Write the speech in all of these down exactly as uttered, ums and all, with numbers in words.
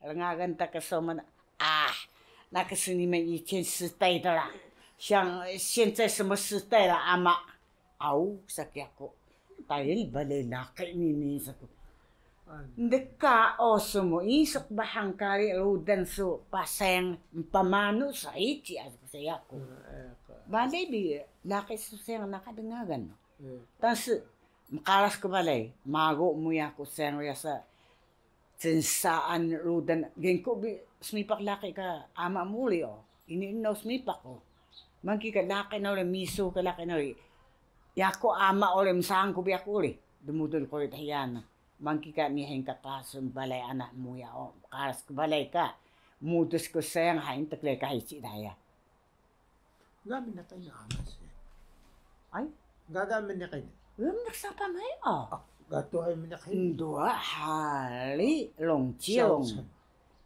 Rngagan ta ka so mana, ah, 那个是你们以前时代的啦，像现在什么时代了，阿嬷。 Aw, saki yaku. Tayal balay laqi ni, ni saku. Ndka o sumu, isu qbahang kari rudan su pasang, mpamanu sa ici, asu sa yaku. Balay bi laqi su sayang naka dngagan. Tan su, mqaras ku balay, magu mu yaku sayang riyasa cnsaan rudan, gengku bi smipaq laqi ka ama mu uri o. Ini ino smipaq o. Mangki ka laqi na uri, misu ka laqi na uri. Yaku ama uri, msaan ku bi yaku uri. Dmudul ku uri dhiyana. Mangki ka nihin ka qasun balay ana muya o. Qaras ku balay ka. Mudus ku sayang ha intak lay ka hici daya. Ga mniq ina ama si. Ay? Gaga mniq ina. Mniq sapah maya. Ah, ga tuhay mniq ina. Nduwa hari longcilong.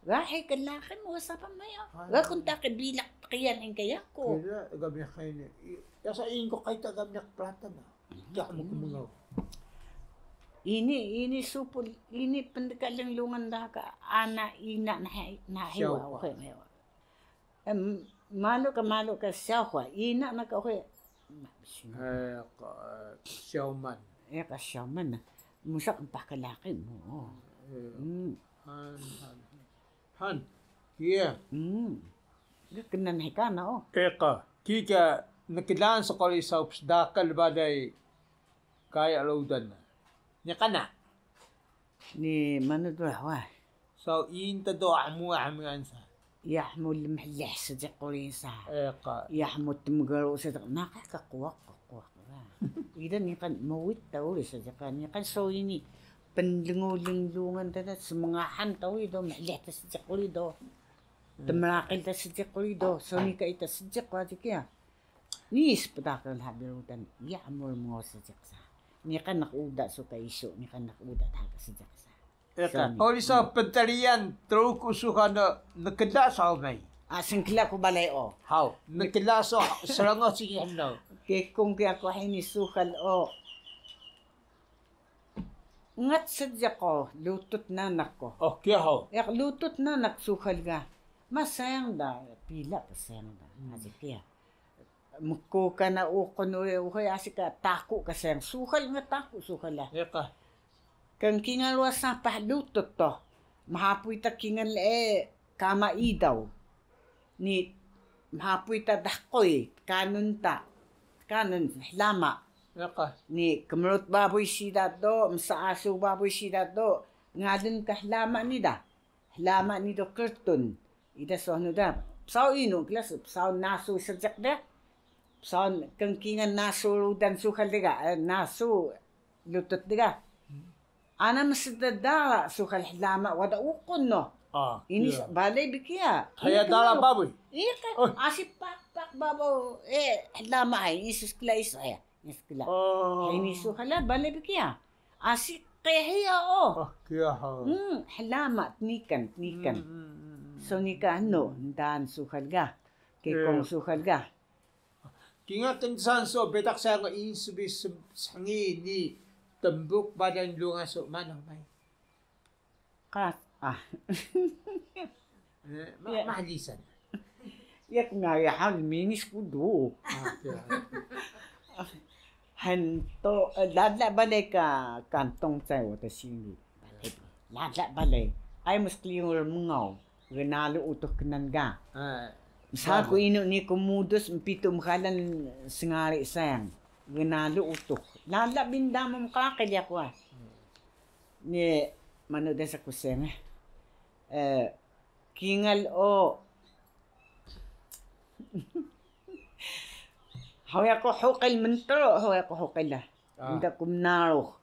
Ga hi klaqi mu sapah maya. Ga kunta ka bilaq tqiyan hingka yaku. Kira ga mniq ina. Yasa ingko qayta ga mniq platan na. Ga mu kmngaw. Ini, ini supul, ini pndka lnglungan daha ka ana ina na hiwa. Malu ka, malu ka 笑話, ina na ka uxe. Siyawman. Iya ka siyawman na. Musa qmpah ka laqi mu. Han, han, han. Kiya. Ga knan hika na o. Eka, kika nklaan squri saw psdakal balay kaya rudan. Niqan na. Ni manu dula wa. Saw inta do ahmu ahmu ansa. Iya hmu lmhlih sediq quri sa. Iya hmu tmgru sediq, naqih ka quwaq ka quwaq ra. Ida niqan mowit ta uri sediq, niqan saw ini pnlngu lnglungan ta da, smngahan ta uri do, mhlih ta sediq quri do. Tmraqil ta sediq quri do, saw nika ita sediq wa dikiya. Ni spdakal ha bi rudan, iya hmu lmngu sediq sa. Niqan naq uda su ka isu, niqan naq uda daha ka sediq sa. Eka, quri saw pntliyan Truku suxan nkla saw may. A, snkla ku balay o. Haw, nkla saw srngaw sigi hnu. Kekung kiya ku hini suxal o. Ungat sediq o, lutut nanak o. O, kiya haw. Iya, lutut nanak suxal ga. Ma sayang da, pila ka sayang da. Aji kiya. Mkkukan na uqun uri, uxay asi ka taku ka sayang. Suxal nga taku suxal la. Eka. Kan kingal ruwa sapah lutut do. Mhapuy ta kingal e kama idaw. Ni mhapuy ta dahkuy, tkanun ta. Tkanun hlama. Eka. Ni kmrut babuy siida do, msaasu babuy siida do. Ngalun ka hlama ni da. Hlama ni do krtun. Ida so hnu da. Psaw inu kla su, psaw nasu sediq da. Psaw kngkingan nasu rudan suxal dga, eh, nasu lutut dga. Ana msdadala suxal hlama wada uqun no. Ini balay bi kiya. Haya dala babuy. Iya ka, asi paqpaq babuy, eh, hlama ay, isus kla isu aya. Ini suxal la balay bi kiya. Asi qhiya o. Kiya ha. Hlama tnikan, tnikan. So nika hnu, ndaan suxal ga. Kekung suxal ga. Kingal knsan so bitaq saya ngo insu bi sngi ni tmbuk badan lungan so manu may. Qas, ah. Mahlisan. Iya ku ngaya han minis ku do. Han to, lala balay ka kantong cai wada sini. Lala balay. Ay mskliung rmngaw. Gnalu utux knan ga. Msa ku inu ni ku mudus mpitu mxalan sngari sayang. Gnalu utux. Lala bi nda mu mqraqil yaku wa. Ni manu desa ku sayang. Kingal o. Haw yaku huqil mntru, haw yaku huqil la. Nda ku mnarux.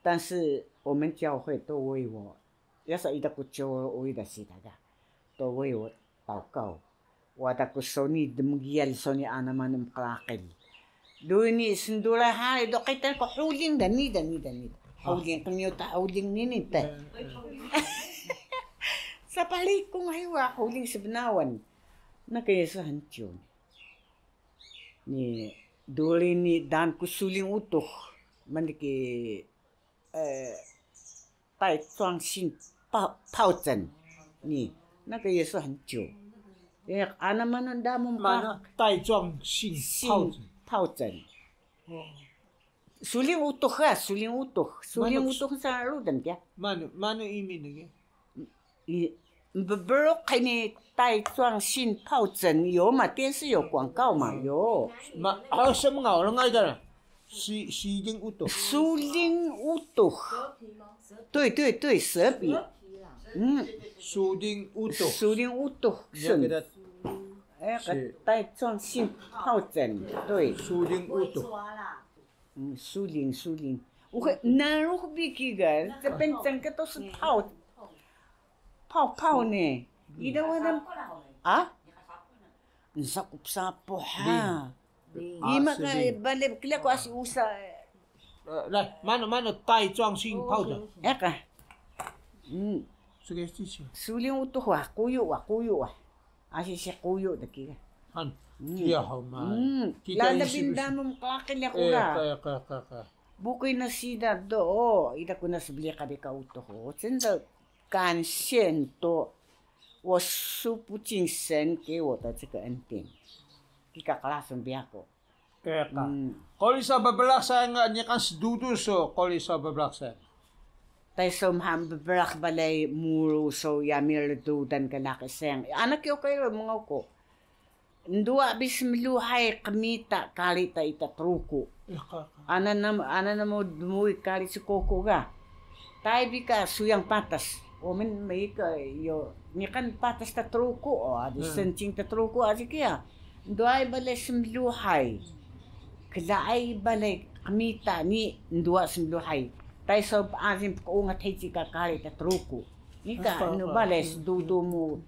Tan si o mnciyaw hui to woy wo. Yasa ida ku curu uida sida ga. To woy wo tawkaw. Wada ku soni dmgiyal soni ana manu mqraqil. Duni snduray hari do qita ku huling da nida, nida, nida. Huling qmiyu ta huling nini ta. Sapah likung hiwa huling sbnawan. Naka yasa hanciyu ni. Ni duri ni daan ku suling utux. Mani ki 带状性疱疹.你那个也是很久。哎，啊，那么那大门 manu, 带状性疱疹。 疱疹。哦。 Suling utux ga, suling utux. Suling utux sa rudan kiya. Manu, manu imi ngi? Mbbruk ini 带状性疱疹 yo ma, 电视有广告嘛，有。 Ma, ah, smngaw rngay da. Si, suling utux. Suling utux. 对，对，对，蛇皮。嗯。 Suling utux. Suling utux. 哎，带状性疱疹，对。 Suling utux. 嗯，苏林，苏林。我会，那如何比这个？这边整个都是泡，泡泡呢。你的我的，啊？你说不是不哈？你们个，balay kela ko asi usa. 呃，来，manu, manu, 带状性疱疹。哎，看。嗯。这个事情。 Suling utux wa, kuyu wa, kuyu wa. Asi si kuyu da kiya. Han, kiya huma. Lala bindanum qlaqil yaku ga. Bukuy na siida do, ida ku na sbliqa bi ka utux. 真的感谢很多，我数不尽神给我的这个恩典。 Kika qlaqil bi yaku. Quri saw bblaq sayang ga niqan sdudu saw, quri saw bblaq sayang. Tay saw mha bblaq balay muru saw yami rdudan ka laqi sayang. Ana kiyo kayo mngaw ku. Nduwa bi smluhay qmita kari ta ita Truku. Ana namu, ana namu dmuuy kari Skuku ga. Tay bi ka suyang patas. O men mika yo, niqan patas ta Truku, o, aji sencing ta Truku aji kiya. Nduway balay smluhay. Klaay balay qmita ni nduwa smluhay. Tay saw aji pkuungat hici ka kari ta Truku. Nika nu balay sdudu mu,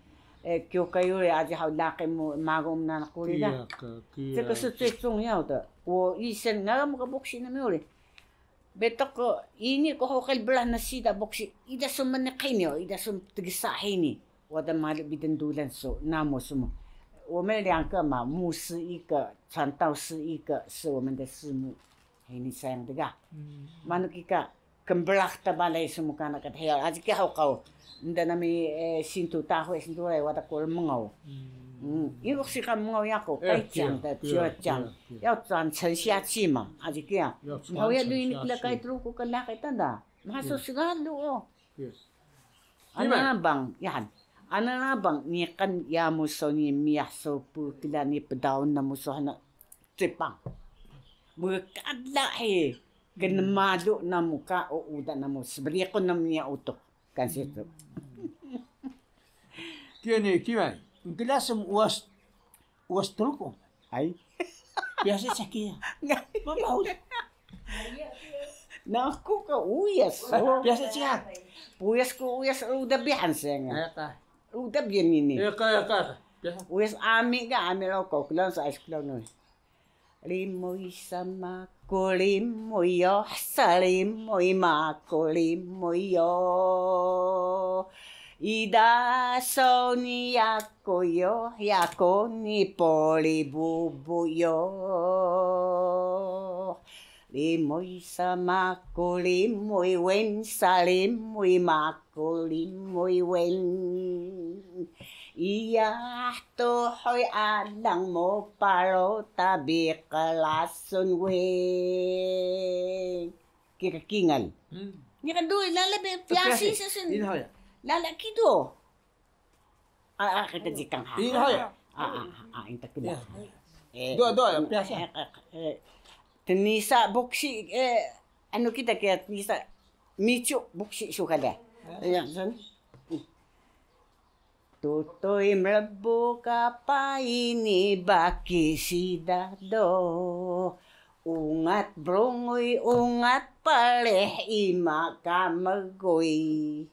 eh, kiyo kayo ri aji haw laqi mu magun mu nanaq uri ga. Ceka su cecung yaw ta. Wo isen ngaram ka boksi nami uri. Betaq ko ini ko huqil brah na siida boksi, ida su mniq hini o, ida su tgsa hini. Wada malu bi dndulan su, namu su mu. 我们两个嘛，牧师一个，传道师一个，是我们的师母。Hini sayang dga. Manu kika, kmbraq ta balay su mu kana ka dhiya, aji kiya huqaw. Nda nami, eh, sintu tahu, eh, sintu rai wada ku rmngaw. Iwak si ka mngaw yaku, kaicang ta, ciwacang. 要传承下去嘛, aji kiya. Mhaw ya do ini kla kai Truku ka laqi ta nda. Mha su sgalu o. Ana labang, yahan. Ana labang, niqan yamu saw ni miyah saw pu kla ni pdaun namu saw hana tripang. Mkala he, knmalu namu ka o uda namu sbriqun namu niya utux. Kan situ. Kiya ni, kiya, ngkla sm uwas, uwas Truku. Ay. Piyasa caki ya. Mama uwas. Naku ka uyas. Piyasa caki ya. Uyas ku uyas uda bihan senga. Uda bihan ini. Uyas ami ga, ami roko, klon sa ais klon. Rimuy sa maku rimuy yo, sa rimuy maku rimuy yo. Ida saw ni yaku yo, yaku ni poli bubu yo. Rimuy sa maku rimuy wen, sa rimuy maku rimuy wen. Iyah tuhuy alang mu paru ta bi qlasun wen. Kika kingal. Ni ka dui lala bi piyasi sasun. Lala kido. Ah, ah, kita jikang ha. Iya, iya. Ah, ah, ah, inta kena. Iya. Eh, dua, dua, eh, biasa. Eh, eh, eh, tnisa boksi, eh, anu kita kaya tnisa micu boksi suka deh. Iya, san. Tutuy mlebu ka payi ni baki siida do. Ungat brunguy, ungat palih, ima ka mguy.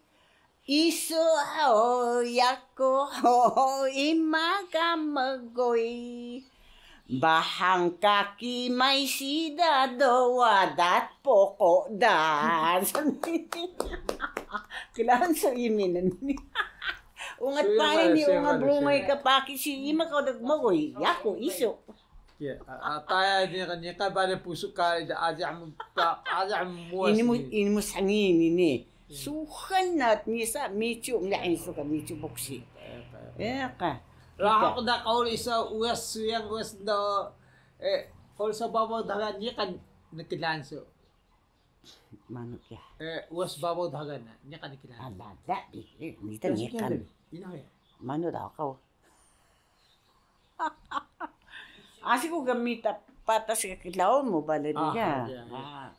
Isu ho yaku ho, ima ka mguy. Bahang kaki may siida do, wadat poko da. Klaun su imi nani. Ungat payi ni, ungat brunguy ka paki si, ima ka wadat mguy. Yaku isu. Iya, a, a, taya ni ka, ni ka bale pusu ka da aja mu, aja mu. Ini mu, ini mu sangini ni. Suxan na nisa micu mlahin suka micu boksi. Eka. Rahuq da quri so uwas suyang uwas do, eh, quri so babaw dxgal niqan nklaan su. Manu kiya? Eh, uwas babaw dxgal na niqan nklaan. Ada, ada, eh, nita niqan. Ina ya? Manu da quri. Asi ku ga mita patas ka klaun mu bale diga.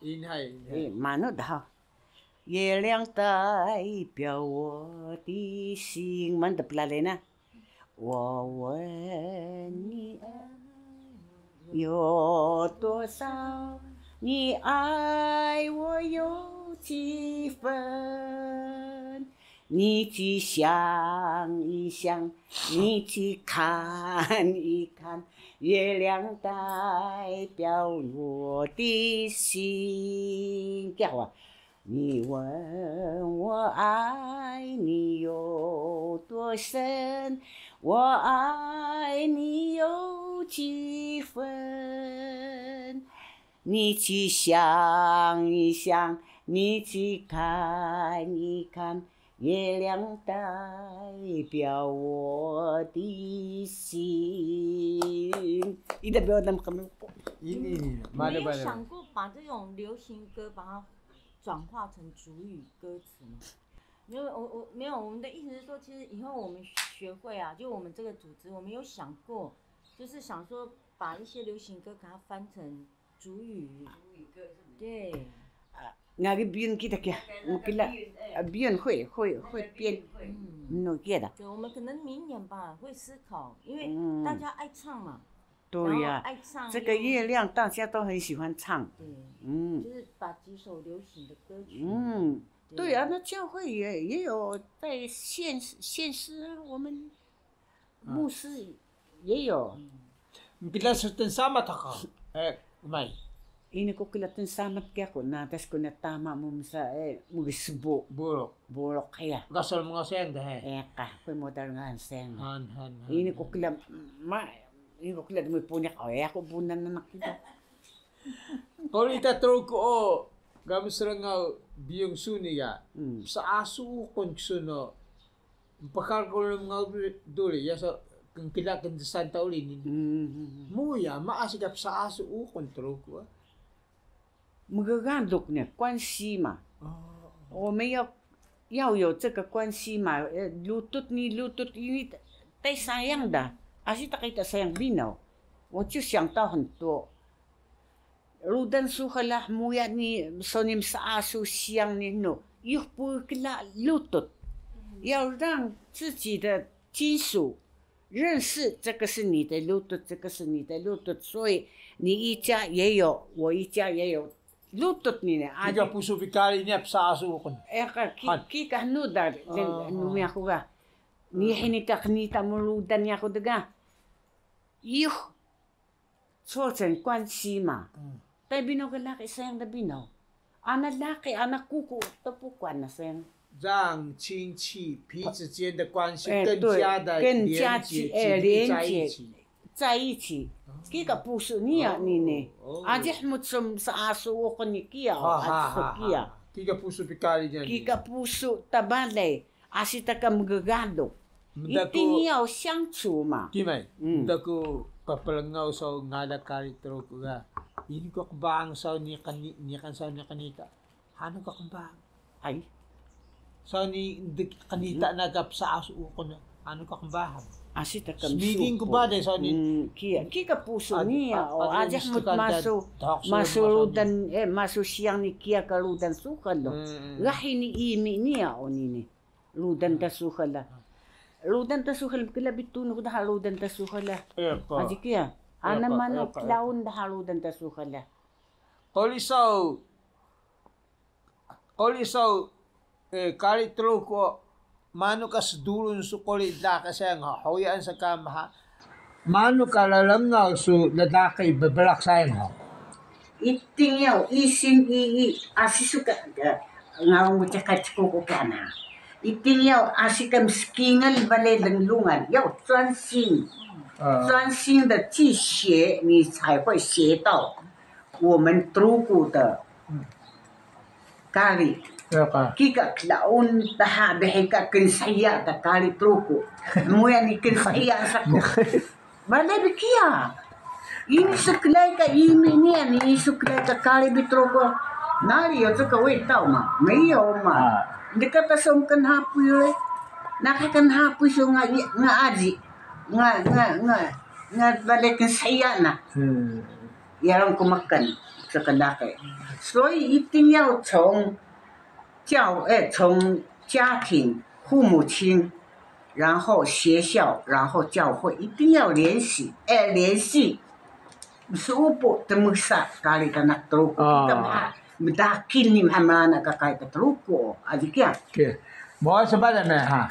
Ini hai, ini hai. Eh, manu da. 月亮代表我的心, manu da plale na. 我问你爱我有多少，你爱我有几分？你去想一想，你去看一看，月亮代表我的心。Kiya wa. 你问我爱你有多深，我爱你有几分？你去想一想，你去看一看，月亮代表我的心。Ida biodam kami. Ini, ini. 没有想过把这种流行歌把它转化成族语歌词吗？没有，我，我，没有，我们的意思是说，其实以后我们学会啊，就我们这个组织，我们有想过，就是想说把一些流行歌给它翻成族语。族语歌是吗？对。Ngari biyun kita kiya, mkla, biyun, huy, huy, huy biyun. No kiya da. 对，我们可能明年吧，会思考，因为大家爱唱嘛。 对呀，这个月亮大家都很喜欢唱。对，嗯，就是把几首流行的歌曲。嗯，对呀，那教会也，也有在献，献诗啊，我们牧师也有。Mkla su tnsama ta ka, eh, mai. Ini ku kla tnsama kiya ku, natas ku na tama mu msa, eh, mgsbu. Buluq. Buluq ya. Gasol mnga seng de, eh. Eh, ka, ku modal ngan seng. Han, han, han. Ini ku kla, ma, Ini ku kla dmui puniq o, eh, yaku bunan nanaq kida. Quri ita Truku o, ga msrngaw biyung suni ga, psaasu uqun ksun o, mpkar ku rmngaw duri, ya so knkla kndusan ta uri ni. Muya, maas ga psaasu uqun Truku o. Mggaluk ni 關係嘛。我們要，要有這個關係嘛，呃，lutut ni lutut ini tei sayang da. Asi ta kita sayang binaw. 我就想到很多。Rudan su hala hmuya ni, so ni msaasu siyang ni hnu. Yuh pkla lutut. 要讓自己的親屬 認識這個是你的lutut，這個是你的lutut，所以你一家也有，我一家也有lutut ni ne. Kika pusu bi kari niya psaasu uqun. Eh, ka, ki, kika hnu da, hnu miya ku ga. Ni hini ka qnita mu rudan niya ku dga. Yuh. 促成關係嘛。Tei binaw ka laqi sayang da binaw. Ana laqi, ana kuku, tpuku ana sayang. 讓親戚彼此間的關係更加的連結，更加，哎，連結，緊密在一起。在一起。Kika pusu niya ni ne. Aji hmut sum saasu uqun ni kiya, aji so kiya. Kika pusu bi kari niya ni. Kika pusu ta balay. Asi ta ka mggaluk. Iting yaw siyang cu ma. Kimay, mda ku pplngaw saw ngalan kari Truku ga. Ini ku qbang saw niqan, niqan saw niqan ita. Hanu ku qbang. Ay. Saw ni qnita na ka psaasu uqun. Hanu ku qbang. Asi ta ka smigin ku bale saw ni. Kiya, kika pusu niya. O, aji hmut masu, masu rudan, eh, masu siyang ni kiya ka rudan suxal o. Ga hini imi niya o ni ni. Rudan ta suxal la. Rudan ta suxal la, kla bi tunux daha rudan ta suxal la. Aji kiya. Ana manu klaun daha rudan ta suxal la. Quri saw, quri saw, eh, kari Truku o, manu ka sdurun su quri laqi sayang ha, hoyaan sa ka maha. Manu ka llngaw su laqi bblaq sayang ha. Iting yaw, isin ii, asi su ka, ngaw mu cakar cikuku kana. Iting yaw, asi ka mskingal bale lnglungan, yaw, 專心。专心的去学，你才会学到我们Truku的 kari. Kika klaun daha bihika knshiya ta kari Truku. Muya ni knshiya saku. Balay bi kiya. Ini suklay ka imi niya ni suklay ka kari bi Truku. Nari yo tuka we tau ma. Mayo ma. Ndika ta so mknhapuy we. Naka knhapuy so nga, nga aji. Nga, nga, nga, nga balay knshiya na. Yaran ku mkan. Tuka dake. 所以一定要从 教，哎，从家庭、父母亲，然后学校，然后教会，一定要联系，哎，联系。Supu tmgsa kari ka naq Truku. Kita mha mdakil ni mha mrana ka kari ka Truku. Aji kiya. Mo sebada me ha.